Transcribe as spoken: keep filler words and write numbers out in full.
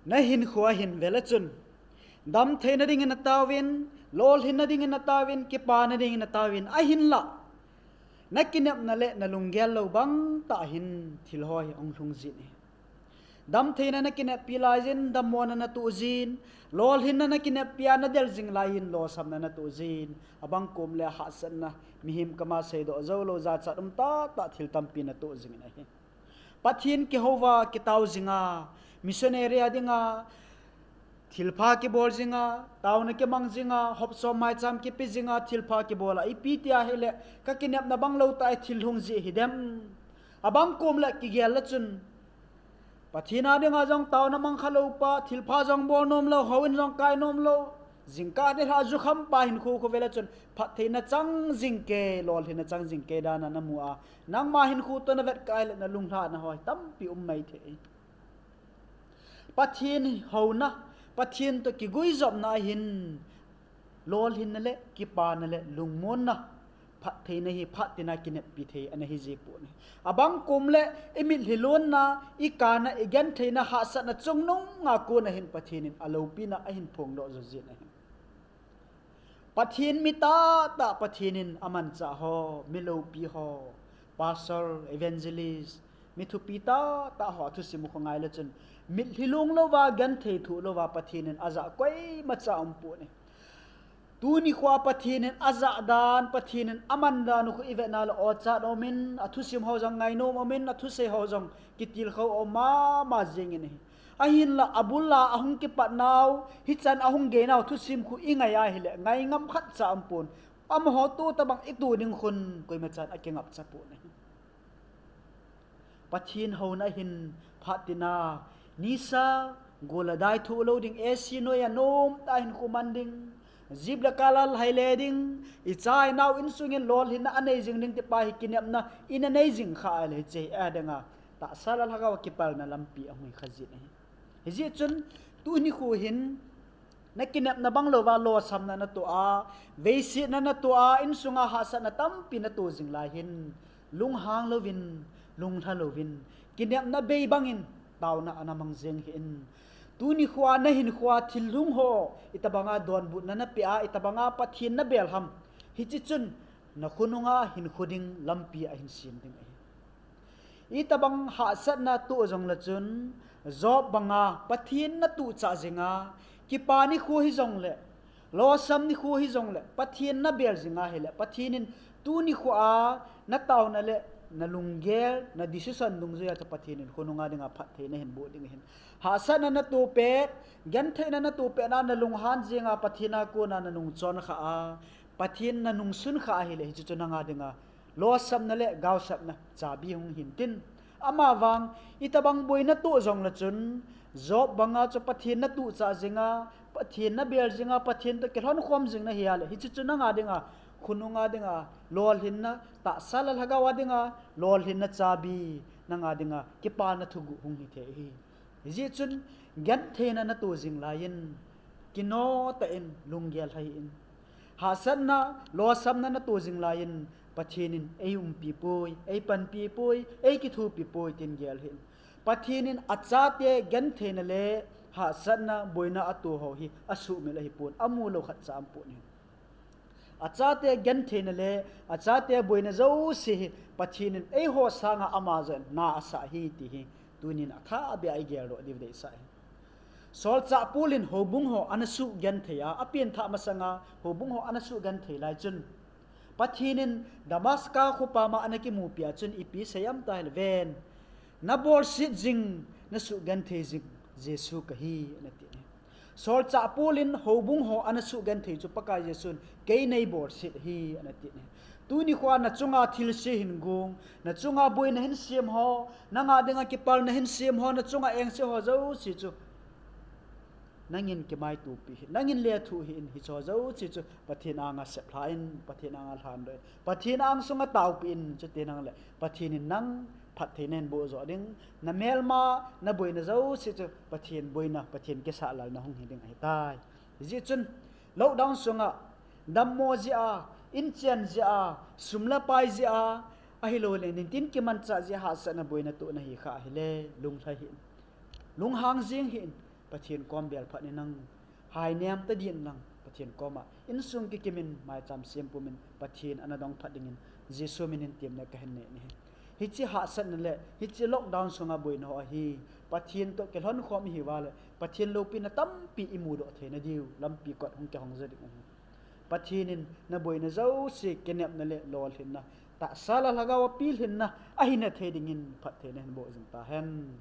Na hinkho a hin vele chun, damtheina dingin na tauvin, lolhinna dingin na tauvin, kipana dingin na tauvin, ahinla na kinepna le na lunggel lou bang tah hin thil ho hi ong lhung jin ahi. Damtheina na kineppi lai jin, dammona na tuh jin, lolhinna na kineppi a na del jing lai hin, losamna na tuh jin, abang kom le hahsatna, mihem kama seidoh jou lou, jachat um tah tah thil tampi na tuh jing in ahi. Pathen kihouva kitao jinga, missionary a dinga, thilpha kibol jinga, taona kimang jinga, hopsom maicham kipe jinga, thilpha kibol a, ipi tia hile, ka kinepna bang lou tah a thil lhung ji hidem. Abang kom le kigel le chun, Pathen a dinga jong taona mang kha lou pa, thilpha jong bol nom lou, houin jong kai nom lou, jingkah nilhah jukham pa hinkho khu vele chun, phattheina chang jing kei, lolhinna chang jing kei dan a na mu a, nangma hinkho toh na vet kah le na lunglhahna ho tampi um mai thei. Pathen houna, Pathen toh kiguijopna ahin, lolhinna le, kipana le, lungmonna, phattheina hi phat tina kineppi thei ana hi ji pon ahi. Abang kom le, i mitlhi lonna, i kana, i gentheina, hahsatna chungnung a kon ahin Pathen in aloupina ahin phongdoh jou jin ahi. Pathen mi tahtah Pathen in amanchah ho, mi loupi ho, pastor, evangelist, mi thupi tahtah ho athusim khu ngai le chun, mitlhi long louva, genthei thoh louva Pathen in ajah koimacha um pon ahi. Tuni khoa Pathen in ajah dan, Pathen in aman dan u khu i vetna le, ochat um in, athusim ho jong ngainom um in, athusei ho jong kitilkhou um mama jing in ahi. Ahinla abul a ahung kipat nau, hichan ahung gei nau thusim khu i ngai a hile, ngai ngam khatcha um pon. Amaho toh tobang i toh ding khun koimachan akingapcha pon ahi. Pathen houna hin phat tina, nisa, gol a dai thoh lou ding, AC noi a nomtah a hinkho man ding, jeep le car a lhai le ding, i cha i nao insung in lolhinna anei jing ding ti pa hi kinepna in anei jing kha a le hiche a dinga tahsa le lhagao a kipalna lampi ahung hi kha jin ahi. Hijeh chun tuni khu hin na kinepna bang louva losamna na toh a, veisetna na toh a, insunga hahsatna tampi na toh jing lai hin, lunghang louvin, lunglha louvin, kinepna bei bangin taona ana mang jeng hih in. Tuni khoa na hinkhoa thil lhung ho, itobanga donbutna na pe a, itobanga Pathen na bel ham, hiche chun na khonunga hinkho ding lampi ahin sem ding ahi. Itobang hahsatna toh jongle chun, Job banga Pathen na tohchah jinga, kipa nikho hijongle, losam nikho hijongle, Pathen na bel jinga hile, Pathen in tuni khoa na taona le na lunggel, na decision dungjuia chu Pathen in khonunga dinga phatthei na hin boh ding ahin. Hahsatna na toh pet, gentheina na toh pet na, na lunghan jenga Pathen a kona na nungchon kha a, Pathen na nungsun kha ahile, hiche chu nanga dinga losamna le gaosapna chabi hung hin tin. Amavang, itobang boina toh jongle chun, Job banga chu Pathen na tohchah jinga, Pathen na bel jinga, Pathen toh kilhon khom jing na hi a le, hiche chu nanga dinga, khonunga dinga lolhinna, tahsa le lhagao a dinga lolhinna chabi, nanga dinga kipana thuguh hung hi thei ahi. Hijeh chun, gentheina na toh jing laiyin, kino tah in lunggel lha hih in. Hahsatna, losamna na toh jing laiyin, Pathen in ei umpi poi, ei panpi poi, ei kithopi poi tin gel hih in. Pathen in achate gentheina le hahsatna, boina atoh ho hi asuhmil ahipon, amu lou khatcha aumpon ahi. Achate gentheina le achate boina jouse hi Pathen in eiho sanga ama jeh in na asah ahi ti hi tunin athahbeh a i geldoh diu deisah ahi. Solchah Paul in houbung ho ana suhgenthei a, apengthah masanga houbung ho ana suhgenthei lai chun, Pathen in Damascus khopama ana kimupi a chun ipi asei em tahile, ven, nabolset jing, nasuhgenthei jing Jesu kahi, ana ti ahi. Solchah Paul in houbung ho ana suhgenthei chu Pakai Jesun kei neibolset ahi, ana ti ahi. Tuni khoa nachunga thilse hin gong, nachunga boina hin sem ho, nanga dinga kipalna hin sem ho, nachunga engse ho jouse chu nangin kimaitopi hih in, nangin lethuh hih in, hicheho jouse chu Pathen anga seplha in, Pathen anga lhandoh in, Pathen angsunga taopi in, chuti nangle Pathen in nang phatthei nahin boh joh ding, namelma, naboina jouse chu Pathen boina, Pathen kisahlalna hung hi ding ahitai. Hijeh chun, lockdown sunga dammo jeh a, inchen jeh a, sum le pai jeh a, ahilouleh nitin kimanchah jeh a hahsatna boina toh nahi kha ahile, lunglha hih in, lunghang jeng hih in, Pathen kom bel phat in lang, hai nem tadin lang Pathen koma insung kikim in, maicham sem pum in Pathen ana dong phat dingin Jesu min in temna kahin nei ahi. Hiche hahsatna le hiche lockdown sunga boina ho hi Pathen toh kilhon khom ihiuva le Pathen loupina tampi imudoh theina diu lampi kot hung kihong jo ding ahi. Pathen in naboina jouse kinepna le lolhinna, tahsa le lhagao a pilhinna ahina thei dingin phattheina hin boh jing tahen.